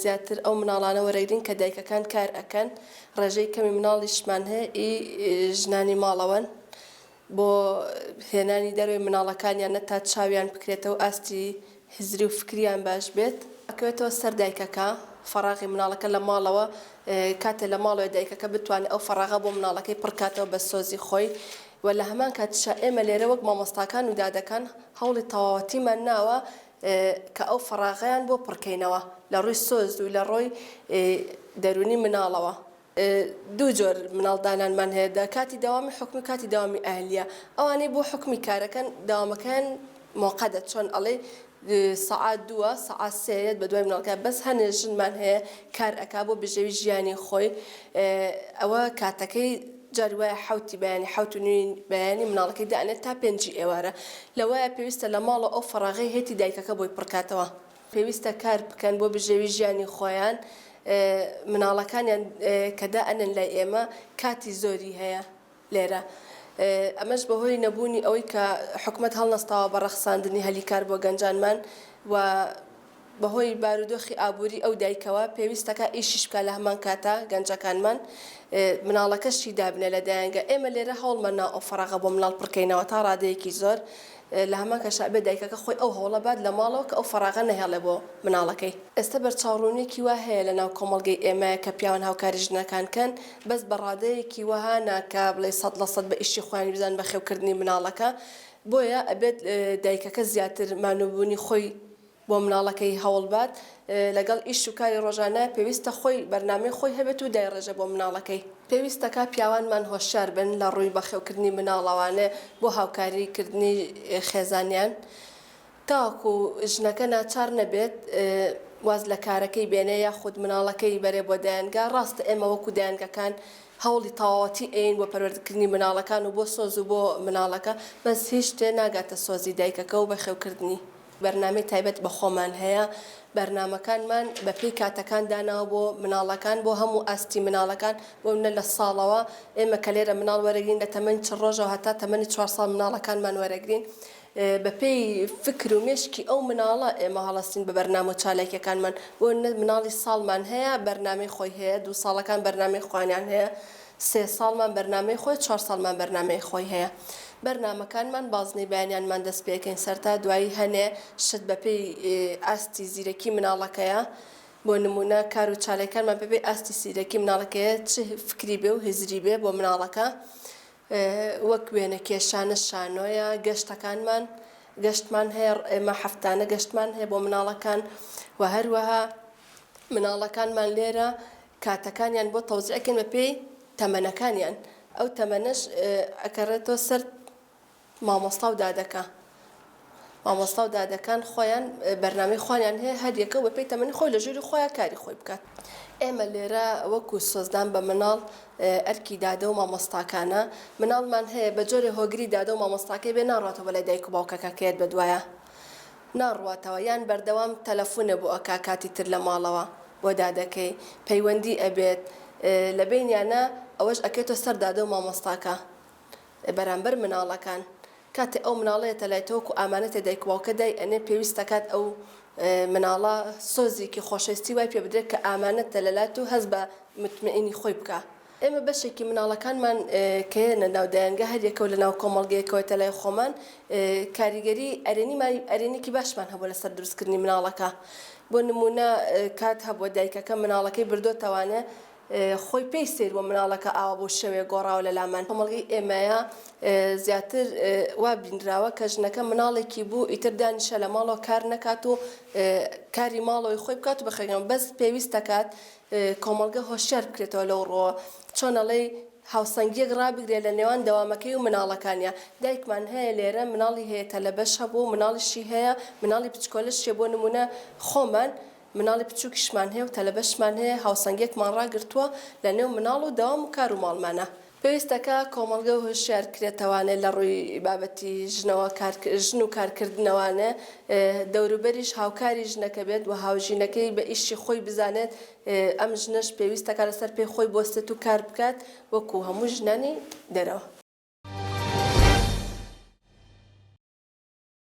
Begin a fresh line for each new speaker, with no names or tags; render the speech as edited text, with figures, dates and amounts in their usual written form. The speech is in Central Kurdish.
زیاتر ئەو مناڵانە وەرەگرین کە دایکەکان کار ئەکەن، ڕێژەی کەمی مناڵیشمان هەیە ئی ژنانی ماڵەوەن بۆ هێنانی دەرەوەی مناڵەکانیانە تا چاویان بکرێتەوە ئاستی هزری و فکریان باش بێت. ئەکەوێتەوە سەر دایکەکە فەڕاغی مناڵەکە لە ماڵەوە کاتێ لە ماڵەوەی دایکەکە بتوانێت ئەو فەڕاغە بۆ مناڵەکەی پڕکاتەوە بە سۆزی خۆی و لە هەمان کاتیشا ئێمە لێرە وەک مامۆستاکان و دادەکان هەوڵی تەواوەتیمان ناوە کە ئەو فەڕاغەیان بۆ پڕکەینەوە لە ڕووی سۆز و لە ڕۆی دەروونی مناڵەوە. دوو جۆر مناڵ دانانمان هەیە دە کاتی دەوامی حکومی و کاتی دەوامی ئەهلیە ئەوانەی بۆ حکومی کارەکەن دەوامەکەیان مۆقەدە چۆن ئەڵێی سەعات دووە سەعات سێیە بەدوای مناڵەکە بەس هەنێ ژنمان هەیە کار ئەکا بۆ بژێوی ژیانی خۆی ئەوە کاتەکەی جاری وایە حەوتی بەیانی حەوت و نیوی بەیانی مناڵەکەی دائەنێت تا پێنجی ئێوارە لەوایە پێویستە لە ماڵەوە ئەو فەڕاغەی هەیەتی دایکەکە بۆی پڕکاتەوە. پێویستە کار بکەن بۆ بژێوی ژیانی خۆیان، مناڵەکانیان کە دائەنێن لای ئێمە کاتی زۆری هەیە لێرە، ئەمەش بەهۆی نەبوونی ئەوەی کە حکومەت هەڵنەستاوە بە ڕەخساندنی هەلی کار بۆ گەنجانمان و بەهۆی بارودۆخی ئابووری ئەو دایکەوە پێویستەکە ئیشیش بکا لە هەمان کاتا گەنجەکانمان مناڵەکەشی دابنێ لە دایەنگە ئێمە لێرە هەوڵمان نا ئەو فەراغە بۆ مناڵ پڕکەینەوە تا ڕادەیەکی زۆر لە هەمان کاتشا ئەبێ دایکەکە خۆی ئەو هەوڵە بات لە ماڵەوە کە ئەو فەراغە نەهێڵێ بۆ مناڵەکەی. ئێستا بەرچاوڕوونیەکی وا هەیە لە ناو کۆمەڵگەی ئێمە کە پیاوان هاوکاری ژنەکان کەن بەس بە ڕادەیەکی وەها نا کە بڵێی 100% بە ئیشی خۆیانی بزانن بەخێوکردنی مناڵەکە بۆیە ئەبێت دایکەکە زیاتر مانووبوونی خۆی بۆ مناڵەکەی هەوڵبات لەگەڵ ئیش و کاری ڕۆژانە پێویستە خۆی بەرنامەی خۆی هەبێت و دایڕێژێ بۆ مناڵەکەی. پێویستەکا پیاوانمان هۆشیار بن لە ڕووی بەخێوکردنی مناڵەوانێ بۆ هاوکاری کردنی خێزانیان تاوەکو ژنەکە ناچار نەبێت واز لە کارەکەی بێنێ یاخود مناڵەکەی بەرێ بۆ دایەنگا ڕاستە ئێمە وەکو دایەنگەکان هەوڵی تەواوەتی ئەیەین بۆ پەروەردەکردنی مناڵەکان و بۆ سۆز و بۆ مناڵەکە بەس هیچ شتێ ناگاتە سۆزی دایکەکە و بەخێوکردنی. بەرنامەی تایبەت بە خۆمان هەیە، بەرنامەکانمان بە پێی کاتەکان داناوە بۆ مناڵەکان، بۆ هەموو ئاستی مناڵەکان، بۆ نمونە لە ساڵەوە ئێمە کە لێرە مناڵ وەرەگرین لە تەمەنی 40 ڕۆژەوە هەتا تەمەنی چوار ساڵ مناڵەکانمان وەرەگرین، بە پێی فکر و مێشکی ئەو مناڵە ئێمە هەڵەستین بە بەرنامە و چالاکیەکانمان، بۆ نمونە مناڵی ساڵمان هەیە بەرنامەی خۆی هەیە، دوو ساڵەکان بەرنامەی خۆیانیان هەیە، سێ ساڵمان بەرنامەی خۆی چوار ساڵمان بەرنامەی خۆی هەیە بەرنامەکانمان بازنەی بەیانیانمان دەست پێکەین سەرتا دوایی هەنێ شت بەپێی ئاستی زیرەکی مناڵەکەیە بۆ نمونە کار و چالەکانمان بەپێی ئاستی سیرەکی مناڵەکەیە چ فکری بێ و هزری بێ بۆ مناڵەکە وەک وێنە کێشانە شانۆیە گەشتەکانمان گەشتمان هەیە ئێمە هەفتانە گەشتمان هەیە بۆ مناڵەکان و هەروەها مناڵەکانمان لێرە کاتەکانیان بۆ تەوزیع کەین بە پێی تەمەنەکانیان ئەو تەمەنەش ئەکەڕێتەوە سەر مامۆستا و دادەکە مامۆستا و دادەکان خۆیان بەرنامەی خۆیان هەیە هەر یەکە و بەپێی تەمەنی خۆی لە ژووری خۆیان کاری خۆی بکات. ئێمە لێرە وەکو سۆزدان بە مناڵ ئەرکی دادە و مامۆستاکانە مناڵمان هەیە بە جۆرێ هۆگری دادە و مامۆستاکەی بێ ناڕواتەوە بەلای دایک و باوکەکە کە یەت بەدوایە ناڕواتەوە یان بەردەوام تەلەفونە بۆ ئەکا کاتی تر لە ماڵەوە بۆ دادەکەی پەیوەندی ئەبێت لە بەینیانا ئەوەش ئەکەوێتە سەر دادە و مامۆستاکە بەرامبەر مناڵەکان کاتێ ئەو مناڵە یەتە لای تۆ وەکو ئامانەتێ دایک و باوکە دای ئەنێ پێویست ئەکات ئەو مناڵە سۆزێکی خۆشەویستی وای پێ بدرێت کە ئامانەتە لەلات و هەست بە متمئینی خۆی بکا. ئێمە بەشێکی مناڵەکانمان کە یەنە ناو دایەنگە هەر یەکەو لە ناو کۆمەڵگەیەکەوە لای خۆمان کاریگەری ئەرێنیمان ئەرێنیکی باشمان هەبووە لەسەر دروستکردنی مناڵەکە بۆ نمونە کات هەبووە دایکەکە مناڵەکەی بردۆتەوانێ خۆی پێی سەیر بووە مناڵەکە ئاوا بۆ شەوێ گۆڕاوە لە لامان کۆمەڵگەی ئێمەیە زیاتر وا بینراوە کە ژنەکە مناڵێکی بوو ئیتر دانیشە لە ماڵەوە کار نەکات و کاری ماڵەوەی خۆی بکات و بەخێوی بەس پێویست دەکات کۆمەڵگە هۆشیار بکرێتەوە لەو ڕووەوە، چۆن ئەڵێی هاوسەنگییەک ڕابگرێ لە نێوان دەوامەکەی و مناڵەکانیا، دایکمان هەیە لێرە مناڵی هەیە تەلەبەش هەبوو مناڵیشی هەیە مناڵی بچکۆلەش هەیە بۆ نموونە خۆمان مناڵی بچووکیشمان هەیە و تەلەبەشمان هەیە هاوسەنگیەکمان ڕاگرتووە لە نێو مناڵ و دەوام و کار و ماڵمانا. پێویستەکە کۆمەڵگە هۆشیار کرێتەوانێ لە ڕووی بابەتی ژنەوە کار ژن و کارکردنەوانێ دەوروبەریش هاوکاری ژنەکە بێت و هاوژینەکەی بە ئیشی خۆی بزانێت ئەم ژنەش پێویستەکە لەسەر پێی خۆی بوەستێت و کار بکات وەکو هەموو ژنانی دەرەوە.